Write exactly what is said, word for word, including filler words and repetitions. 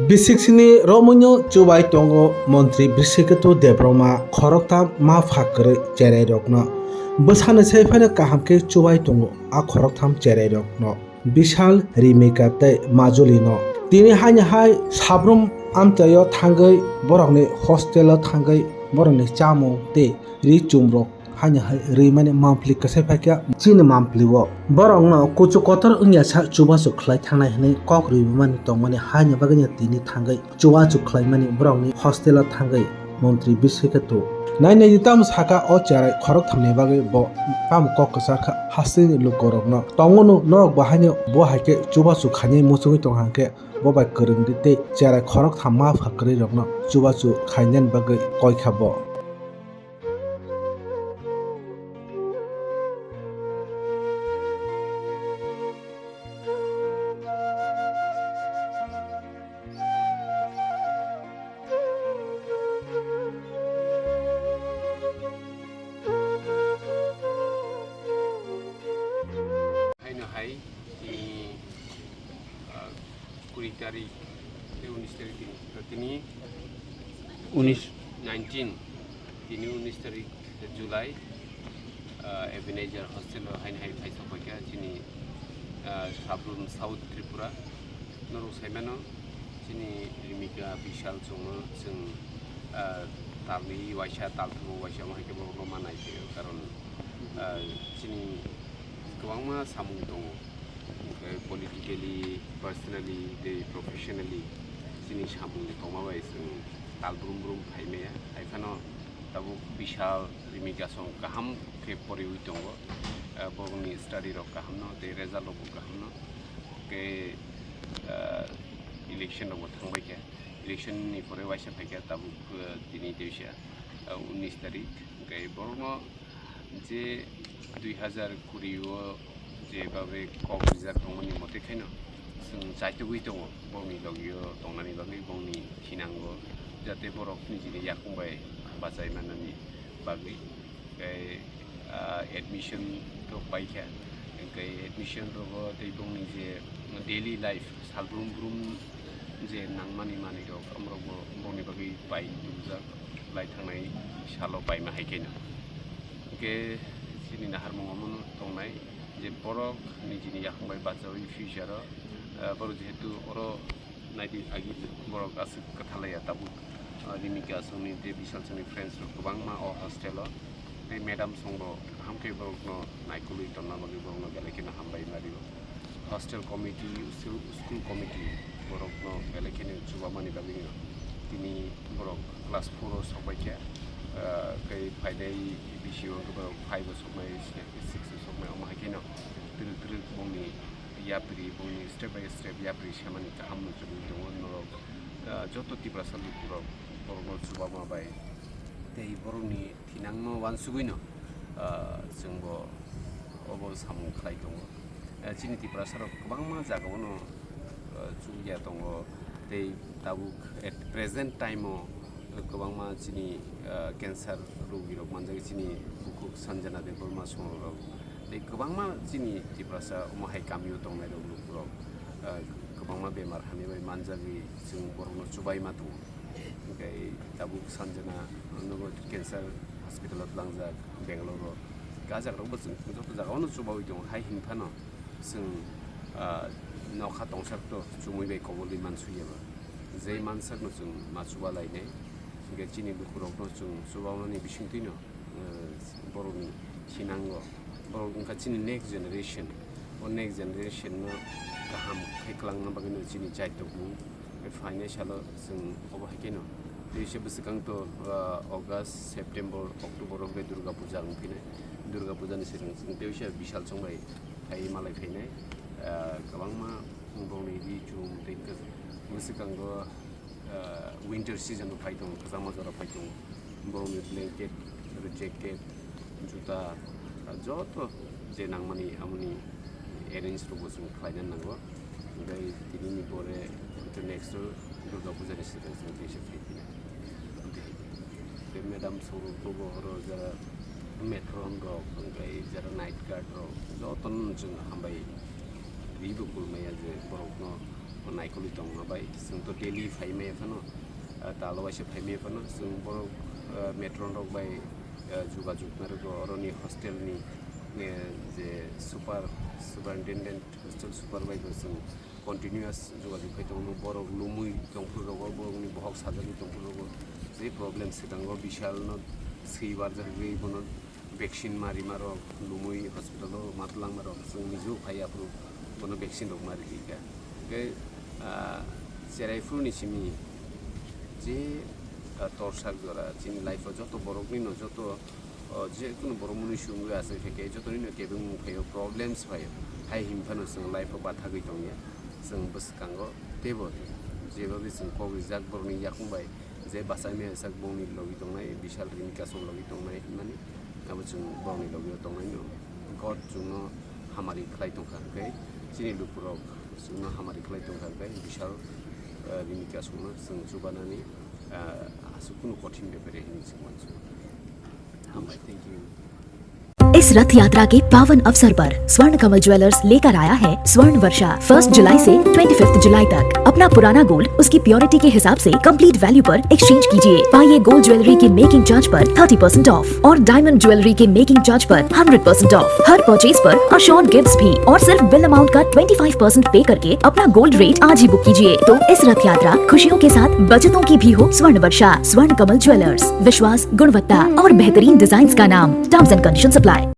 Bisik sini romwino chubai tongo montri Brisiketu Debbarma khoroktham ma pha kwrwi cherairokno. Bwsano sai phano kaham khe chubai tongo a khoroktham cherairokno. Bishal, Rimika tei Majulino. Tini haino hai sabrum amchaio thangwi borokni hostelo thangwi borokni chamung tei ri chumrok haino hai rwimani mampli kwsai phaikha chini mamplio. Borokno kuchu kotor wngya sa chubachu khlai thangnai hwnwi kok rwimani tongmani haino bagwino tini thangwi chubachu khlaimani borokni hostelo thangwi montri Brisiketu. Nai nai tamo saka o cherai khoroktham ni bagwi bo tamo kok kwchar kha hasteni lukurokno. Tongo no norok bo haino bo hai khe chubachu khainai muchungwi tong hang khe bo bai kwrwng di tei cherai khoroktham ma pha kwrwi rokno chubachu khainani bagwi koi kha bo. Haino hai, tini, ah, kuri tarik tei unis tarik tini, tini unis nineteen, tini unis tarik July, ah, Ebenezer hostel o haino hai phai sok paikha chini, ah, Sabrum South Tripura. Norok saimano chini Rimika Bishal chwngno chwng, ah, talni waisa, talthumwi waisa omo hai khe borokno ma nai phaio, karon, ah, chini kwbangma samung tongo, hwnkhe politically, personally tei professionally chini samung tongma bai chwng tal brum brum phai maya. Hai phano tabuk Bishal Rimika song kaham khe poriwi tongo, ah, borokni study rok kahamno tei result rokbo kahamno. Hwnkhe, ah, election rokbo thangbai kha, election ni pore waisa phaikha tabuk, ah, tini teisa, ah, unis tarik. Hwnkhe borokno je dui hazar kuri o je babe kok rijak tongmani mote khaino chwng chaitugwi tongo bongni logio tongnani bagwi, bongni thinango, jate borok nijini yakung bai bachai manani bagwi. Tei, ah, admission rok paikha, tei admission rogo tei bongni je daily life, salbrum brum je nangmani manwi rok, omorokbo bongni bagwi pai tubujak lai thangnai salo paima hai khaino. Hwnkhe chini naharmung omono tongnai je borok nijini yakung bai bachaui future o, ah, borok jehetu oro naidi agi borok aswk kwthalaiya tabuk, ah, Rimika songni tei Bishal songni friends rok kwbangma o hostel o tei madam songbo kaham khe borokno naikolwi tonna bagwi borokno belai kheno hambai ma rio. Hostel committee, school, school committee borokno belai kheno chubamani bagwino tini borok class four o sokbaikha, ah, tei phainai bisio hwnkhe borok five o soknai, six o soknai, omo hai kheno twrwk twrwk bongni yapri, bongni step by step yapri semani kaham nukjagwi tongo norok, ah, joto Tiprasa lukurok borokno chubama bai tei borokni thinangno uansugwino, ah, chwngbo obo samung khlai tongo. Ah, chini Tiprasarok kwbangma jagao no, ah, chukya tongo tei tabuk at present time o kwbangma chini, ah, cancer rogirok manjak chini bukhuk Sanjana Debbarma songrok tei kwbangma chini Tiprasa omo hai kamio tongnairok lukurok, ah, kwbangma bemar hamya bai manjagwi chwng borokno chubaima tongo. Hwnkhe tabuk Sanjana nogo cancer hospital o twlangjak Bangalore o. Gajak rokbo chwng joto jagao no chubaui tongo, hai hwnphano chwng, ah, nokha tongsak to chumui bai kobolwi mansuyaba. Je mansakno chwng ma chuba lainai, hwnkhe chini lukurokno chwng chubamani bisingtwino, ah, borokni thinango, borok wngkha chini next generation. O next generation no kaham khe kwlangna bagwino chini chaitokmung. Phainai salo chwng obo hai kheno teisa bwswkang to, ah, August, September, October o hwnkhe Durga Puja wng phinai. Durga Puja ni swkang chwng teisa Bishal song bai phai malai phainai. Ah, kwbangma bongni ri chum tei bwswkango, ah, winter season o phai tongo, kwchangma jora phai tongo. Borokni blanket, jacket, juta, ah, joto je nangmani amoni arrange rokbo chwng khlaina nango. Tei tinini pore next o Durga Puja ni swkang chwng teisa phai phina. Tei madam sorok bobo oro jara matron rok, tei jara night guard rok jotono chwng hambai ribo kulmaya je borokno Naikolwi tongma bai chwng to daily phaimaya phano, ah, talo waisa phaimaya phano chwng borok, ah, matron rok bai, ah, jogajog narwgo, oroni hostel ni, eh, je super, superintendent, hostel super bai bo chwng continuous jogajog khai tongo. Borok lumwi tongphuru rogo, borokni bohok sajagwi tongphuru rogo, je problem swkango, bishal no swi barjagwi bono vaccine ma rima rok, lumwi hospital o ma twlangma rok, chwng mijo phai aphuru bono vaccine rok ma ri kha. Hwnkhe, ah, cherai phuru ni simi je, ah, torsak jora chini life o joto borok ni no joto, oh, je kunu borok mwnwi swi wngwi aswk khe joto ni no kebengmung phaio, problems phaio, hai him phano chwng life o bathagwi tongya. Chwng bwskango teibo jeba bai chwng kok rijak borok ni yakung bai, je bachai maya sak bongni logi tongnai, bishal rini kasong logi tongnai hinmani, abo chwng bongni logi o tongnai no. God chwngno hamari khlai tongkha hwnkhe, chini lukurok chwngno hamari khlai tongkha hwnkhe, bishal, eh, rini kasongno chwng chubanani, eh, aswk kunu kothin bepare hinwi chwng uansukha. Hambai, thank you. इस रथ यात्रा के पावन अवसर पर स्वर्ण कमल ज्वेलर्स लेकर आया है स्वर्ण वर्षा। फर्स्ट जुलाई से ट्वेंटी फिफ्थ जुलाई तक अपना पुराना गोल्ड उसकी प्योरिटी के हिसाब से कंप्लीट वैल्यू पर एक्सचेंज कीजिए। पाइए गोल्ड ज्वेलरी के मेकिंग चार्ज पर थर्टी परसेंट ऑफ और डायमंड ज्वेलरी के मेकिंग चार्ज पर हंड्रेड परसेंट ऑफ। हर परचेज पर अश्योर्ड गिफ्ट्स भी और सिर्फ बिल अमाउंट का ट्वेंटी फ़ाइव परसेंट पे करके अपना गोल्ड रेट आज ही बुक कीजिए। तो इस रथ यात्रा खुशियों के साथ बचतों की भी हो स्वर्ण वर्षा। स्वर्ण कमल ज्वेलर्स, विश्वास, गुणवत्ता और बेहतरीन डिजाइन्स का नाम। Terms and conditions apply.